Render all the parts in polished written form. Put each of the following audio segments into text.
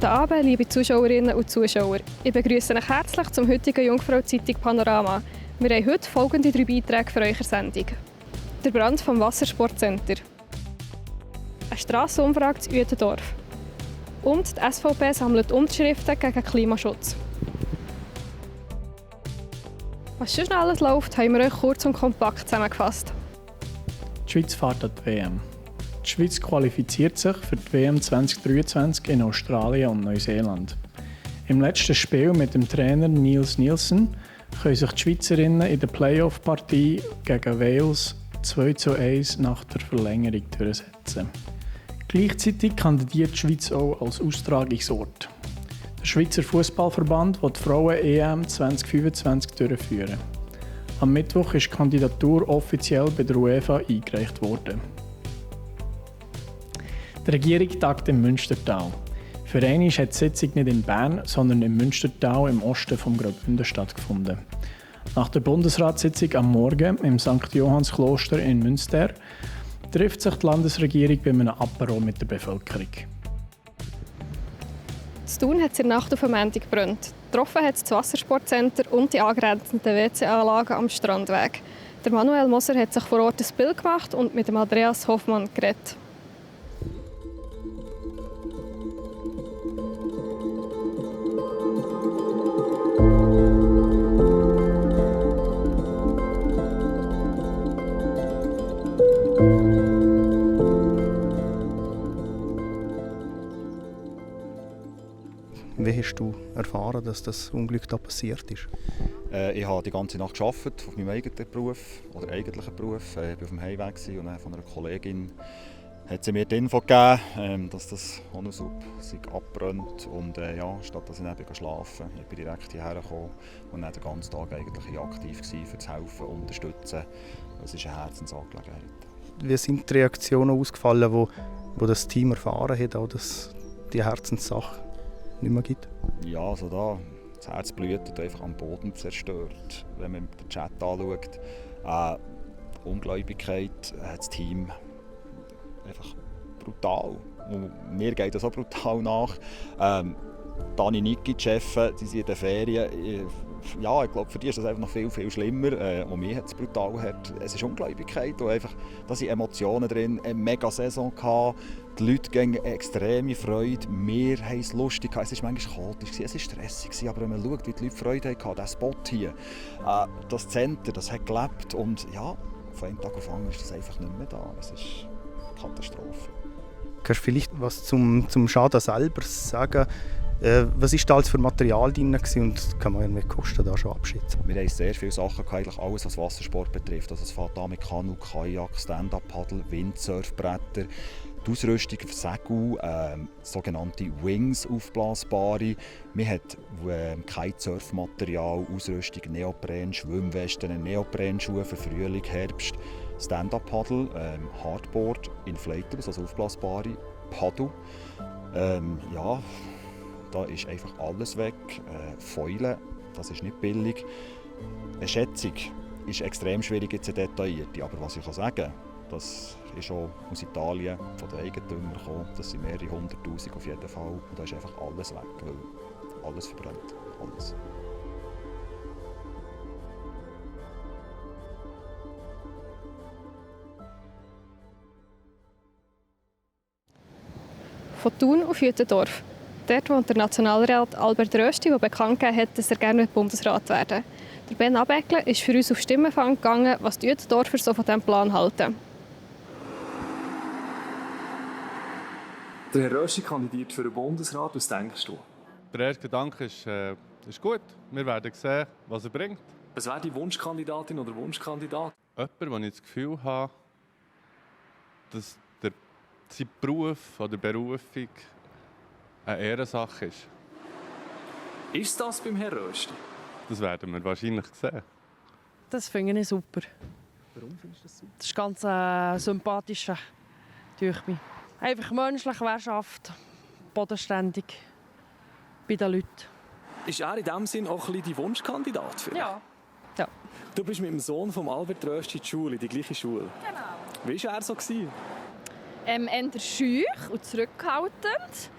Guten Abend, liebe Zuschauerinnen und Zuschauer. Ich begrüße euch herzlich zum heutigen Jungfrau-Zeitung Panorama. Wir haben heute folgende 3 Beiträge für eure Sendung. Der Brand vom Wassersportcenter. Eine Strassenumfrage zu Uetendorf. Und die SVP sammelt Unterschriften gegen Klimaschutz. Was schon alles läuft, haben wir euch kurz und kompakt zusammengefasst. Die Schweiz fährt an die WM. Die Schweiz qualifiziert sich für die WM 2023 in Australien und Neuseeland. Im letzten Spiel mit dem Trainer Niels Nielsen können sich die Schweizerinnen in der Playoff-Partie gegen Wales 2:1 nach der Verlängerung durchsetzen. Gleichzeitig kandidiert die Schweiz auch als Austragungsort. Der Schweizer Fußballverband will die Frauen-EM 2025 durchführen. Am Mittwoch ist die Kandidatur offiziell bei der UEFA eingereicht worden. Die Regierung tagt im Münstertal. Für einmal hat die Sitzung nicht in Bern, sondern im Münstertal im Osten des Graubünden stattgefunden. Nach der Bundesratssitzung am Morgen im St. Johannskloster in Münster trifft sich die Landesregierung bei einem Apéro mit der Bevölkerung. In Thun hat es in der Nacht auf am Montag gebrannt. Getroffen hat es das Wassersportcenter und die angrenzenden WC-Anlagen am Strandweg. Der Manuel Moser hat sich vor Ort ein Bild gemacht und mit dem Andreas Hoffmann geredet. Wie hast du erfahren, dass das Unglück da passiert ist? Ich habe die ganze Nacht gearbeitet auf meinem eigenen Beruf oder eigentlichen Beruf. Ich war auf dem Heimweg und dann von einer Kollegin hat sie mir die Info gegeben, dass das Honusub abbrennt. Und statt dass ich dann schlafen bin, bin ich direkt hierher gekommen und dann den ganzen Tag eigentlich aktiv gewesen, für das Helfen und Unterstützen. Es ist eine Herzensangelegenheit. Wie sind die Reaktionen ausgefallen, wo das Team erfahren hat, auch dass die Herzenssache nicht mehr gibt? Ja, also da, das Herz blutet einfach am Boden zerstört. Wenn man den Chat anschaut, Ungläubigkeit hat das Team einfach brutal. Und mir geht das auch brutal nach. Dani Niki, die Chefin, die sind in den Ferien. Ja, ich glaube, für die ist das einfach noch viel, viel schlimmer. Und mir hat es brutal hart. Es ist Ungläubigkeit und einfach, da sind Emotionen drin. Eine mega Saison gehabt. Die Leute gingen extreme Freude. Wir haben es lustig gehabt. Es war manchmal chaotisch, es war stressig. Aber wenn man schaut, wie die Leute Freude hatten, dieser Spot hier, das Center, das hat gelebt. Und ja, von einem Tag auf den anderen ist das einfach nicht mehr da. Es ist eine Katastrophe. Kannst du vielleicht was zum Schaden selber sagen? Was war da alles für Material drin und kann man die Kosten da schon abschätzen? Wir haben sehr viele Sachen, eigentlich alles, was Wassersport betrifft. Also es fängt an mit Kanu, Kajak, Stand-Up-Paddle, Windsurfbretter, die Ausrüstung für Segel, sogenannte Wings, aufblasbare. Man hat Kitesurfmaterial, Ausrüstung, Neopren, Schwimmwesten, Neoprenschuhe für Frühling, Herbst, Stand-Up-Paddle, Hardboard, Inflatables, also aufblasbare Paddle. Da ist einfach alles weg. Fäulen, das ist nicht billig. Eine Schätzung ist extrem schwierig jetzt detailliert. Aber was ich sagen kann, das ist auch aus Italien von den Eigentümern gekommen. Das sind mehrere 100'000 auf jeden Fall. Und da ist einfach alles weg, weil alles verbrennt. Alles. Von Thun auf Uetendorf. Dort wohnt der Nationalrat Albert Rösti, der bekannt gegeben hat, dass er gerne Bundesrat werden will. Der Ben Abeckle ist für uns auf Stimmenfang gegangen, was die Uetendorfer so von diesem Plan halten. Der Herr Rösti kandidiert für den Bundesrat. Was denkst du? Der erste Gedanke ist gut. Wir werden sehen, was er bringt. Was wäre die Wunschkandidatin oder Wunschkandidat? Jemand, wo ich das Gefühl habe, dass sein Beruf oder Berufung eine Ehrensache ist. Ist das beim Herrn Rösti? Das werden wir wahrscheinlich sehen. Das finde ich super. Warum findest du das super? Das ist ganz sympathisch, durch mich. Einfach menschlich, Wehrschaft, bodenständig bei den Leuten. Ist er in diesem Sinn auch ein bisschen die Wunschkandidat für dich? Ja. Du bist mit dem Sohn von Albert Rösti in die Schule, in die gleiche Schule. Genau. Wie war er so? Eher schüch und zurückhaltend.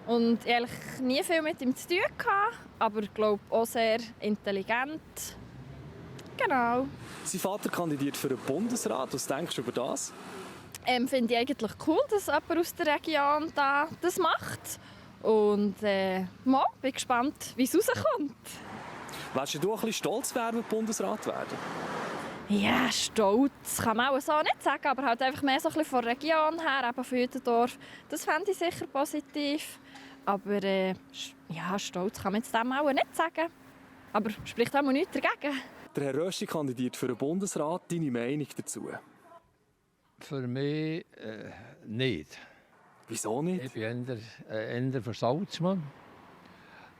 Und ich hatte eigentlich nie viel mit ihm zu tun, aber ich glaube auch sehr intelligent. Genau. Sein Vater kandidiert für den Bundesrat. Was denkst du über das? Finde ich eigentlich cool, dass jemand aus der Region das macht. Und bin gespannt, wie es rauskommt. Wärst du auch ein bisschen stolz, wer Bundesrat werden? Ja, stolz kann man auch so nicht sagen, aber halt einfach mehr so ein bisschen von der Region her, eben von Uetendorf. Das fände ich sicher positiv. Aber stolz kann man jetzt dem auch nicht sagen. Aber spricht auch nichts dagegen. Der Herr Rösti kandidiert für den Bundesrat. Deine Meinung dazu? Für mich nicht. Wieso nicht? Ich bin eher für Salzmann.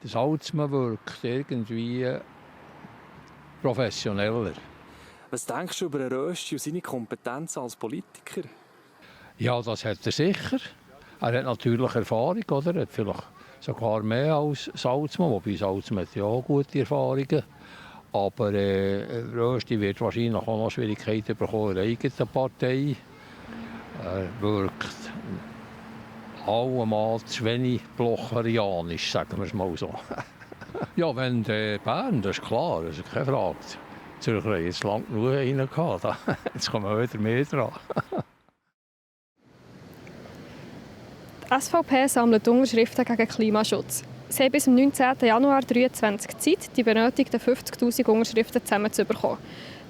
Der Salzmann wirkt irgendwie professioneller. Was denkst du über Herrn Rösti und seine Kompetenz als Politiker? Ja, das hat er sicher. Er hat natürlich Erfahrung, oder? Er hat vielleicht sogar mehr als Salzmann, wobei Salzmann hat ja auch gute Erfahrungen. Aber Rösti wird wahrscheinlich auch noch Schwierigkeiten bekommen in der eigenen Partei. Er wirkt allemal zu wenig blocherianisch, sagen wir es mal so. Ja, wenn Bern, das ist klar, das ist keine Frage. Zürcher hat jetzt lange genug rein gehabt. Jetzt kommen wir wieder mehr dran. Die SVP sammelt Unterschriften gegen Klimaschutz. Sie haben bis zum 19. Januar 2023 Zeit, die benötigten 50'000 Unterschriften zusammenzubekommen.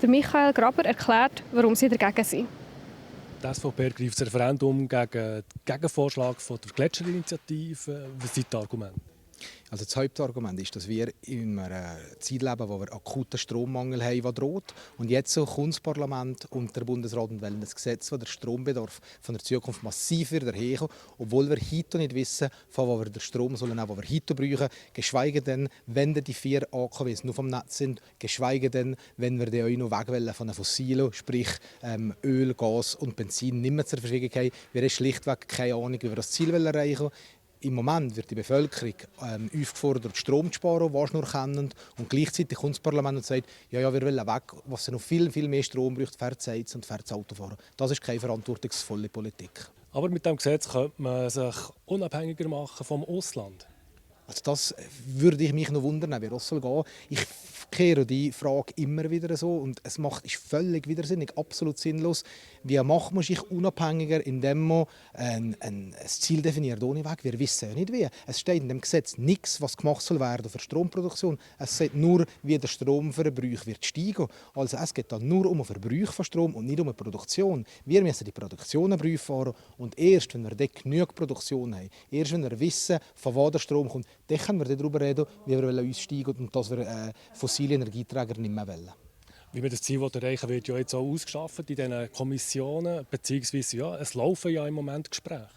Der Michael Graber erklärt, warum sie dagegen sind. Die SVP ergreift das Referendum gegen den Gegenvorschlag von der Gletscherinitiative. Was sind die Argumente? Also das Hauptargument ist, dass wir in einer Zeit leben, wo wir akuten Strommangel haben, der droht. Und jetzt kommt das Parlament und der Bundesrat und wollen ein Gesetz, das den Strombedarf von der Zukunft massiv wird erhöhen, obwohl wir heute nicht wissen, von wo wir den Strom sollen, den wir heute brauchen. Geschweige denn, wenn die 4 AKWs nur vom Netz sind, geschweige denn, wenn wir die auch noch weg wollen von den Fossilen, sprich Öl, Gas und Benzin, nicht mehr zur Verfügung haben. Wir haben schlichtweg keine Ahnung, wie wir das Ziel erreichen wollen. Im Moment wird die Bevölkerung aufgefordert, Strom zu sparen, was nur kennen. Und gleichzeitig kommt das Parlament und sagt, ja, wir wollen weg, was noch viel, viel mehr Strom braucht, fährt Heizen und fährt Autofahren. Das ist keine verantwortungsvolle Politik. Aber mit diesem Gesetz könnte man sich unabhängiger machen vom Ausland. Also das würde ich mich noch wundern, wie das soll gehen. Ich kehre die Frage immer wieder so und es ist völlig widersinnig, absolut sinnlos. Wie macht man sich unabhängiger, indem man ein Ziel definiert ohne Weg? Wir wissen ja nicht wie. Es steht in dem Gesetz nichts, was gemacht soll werden für Stromproduktion. Es sagt nur, wie der Stromverbrauch wird steigen. Also es geht dann nur um den Verbrauch von Strom und nicht um die Produktion. Wir müssen die Produktion fahren und erst, wenn wir dort genug Produktion haben, erst wenn wir wissen, von wo der Strom kommt, dann können wir darüber reden, wie wir aussteigen und dass wir fossile Energieträger nicht mehr wollen. Wie man das Ziel erreichen will, wird ja jetzt auch ausgeschafft in diesen Kommissionen, beziehungsweise ja, es laufen ja im Moment Gespräche.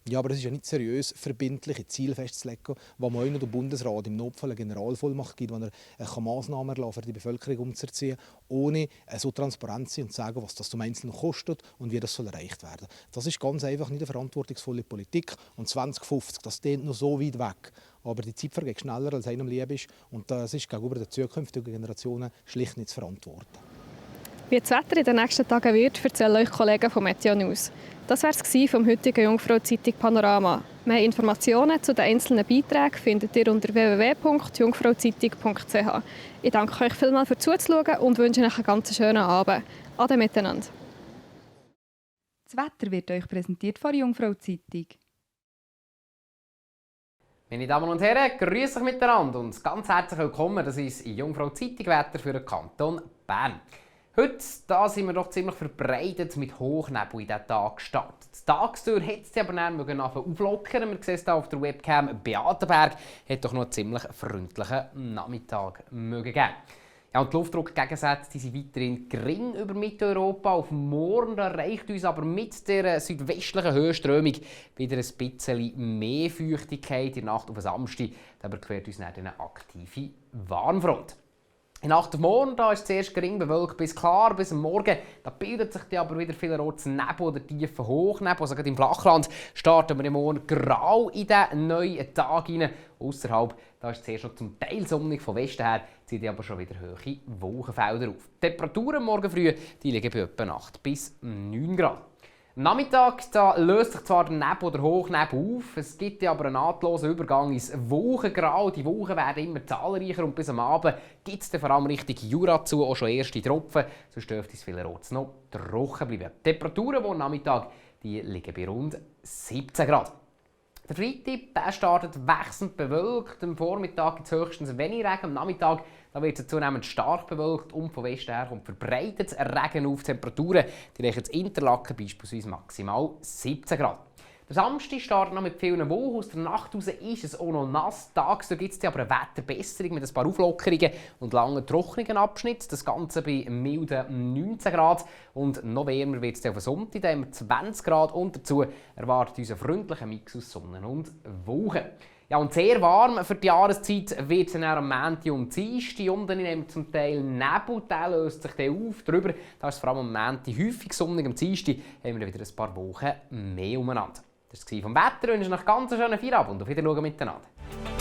Ja, aber es ist ja nicht seriös, verbindliche Ziele festzulegen, wo man auch noch der Bundesrat im Notfall eine Generalvollmacht gibt, wo er Massnahmen erlassen für die Bevölkerung umzuziehen, ohne so transparent zu sein und zu sagen, was das zum Einzelnen kostet und wie das soll erreicht werden. Das ist ganz einfach nicht eine verantwortungsvolle Politik. Und 2050, das steht noch so weit weg. Aber die Zeit vergeht schneller, als einem lieb ist. Und das ist gegenüber den zukünftigen Generationen schlicht nicht zu verantworten. Wie das Wetter in den nächsten Tagen wird, erzählen euch Kollegen von Meteo News. Das war es vom heutigen Jungfrau-Zeitung Panorama. Mehr Informationen zu den einzelnen Beiträgen findet ihr unter www.jungfrauzeitung.ch. Ich danke euch vielmals für Zuzuschauen und wünsche euch einen ganz schönen Abend. Ade miteinander. Das Wetter wird euch präsentiert von Jungfrau-Zeitung. Meine Damen und Herren, grüße euch miteinander und ganz herzlich willkommen. Das ist Jungfrau-Zeitung Wetter für den Kanton Bern. Heute sind wir doch ziemlich verbreitet mit Hochnebel in diesen Tag gestartet. Die Tagstour hat es aber dann auflockern. Wir sehen es hier auf der Webcam. Beatenberg hat doch noch einen ziemlich freundlichen Nachmittag geben. Ja, und die Luftdruckgegensätze sind weiterhin gering über Mitteleuropa. Auf morgen erreicht uns aber mit der südwestlichen Höhenströmung wieder ein bisschen mehr Feuchtigkeit. In der Nacht auf den Samstag überquert uns dann eine aktive Warmfront. In der Nacht auf morgen ist es zuerst gering bewölkt bis klar, bis am Morgen. Da bildet sich aber wieder vielerorts Nebel oder tiefen Hochnebel. Also gerade im Flachland starten wir morgen grau in den neuen Tag hinein. Ausserhalb da ist es zuerst noch zum Teil sonnig, von Westen her ziehen aber schon wieder hohe Wolkenfelder auf. Die Temperaturen morgen früh die liegen bei etwa 8 bis 9 Grad. Am Nachmittag da löst sich zwar der Nebel oder Hochnebel auf, es gibt aber einen nahtlosen Übergang ins Wolkengrau. Die Wolken werden immer zahlreicher und bis am Abend gibt es vor allem Richtung Jura zu auch schon erste Tropfen, sonst dürfte es vielerorts noch trocken bleiben. Die Temperaturen, die am Nachmittag die liegen bei rund 17 Grad. Der Freitag der startet wechselnd bewölkt. Am Vormittag gibt es höchstens wenig Regen. Am Nachmittag da wird es zunehmend stark bewölkt und von Westen her kommt verbreitet Regen auf. Temperaturen die reichen in Interlaken beispielsweise maximal 17 Grad. Der Samstag startet noch mit vielen Wolken. Aus der Nacht raus ist es auch noch nass. Tagsüber gibt es aber eine Wetterbesserung mit ein paar Auflockerungen und langen trockenen Abschnitten. Das Ganze bei milden 19 Grad. Und noch wärmer wird es auf den Sonntag, da haben wir 20 Grad. Und dazu erwartet uns ein freundlicher Mix aus Sonne und Wolken. Ja, und sehr warm für die Jahreszeit wird es dann am Montag und Dienstag. Und dann nehmen wir zum Teil Nebel, der löst sich dann auf. Darüber da ist es vor allem am Montag häufig sonnig. Am Dienstag haben wir wieder ein paar Wochen mehr umeinander. Das war vom Wetter. Ich wünsche euch einen ganz schönen Feierabend und auf Wiedersehen miteinander.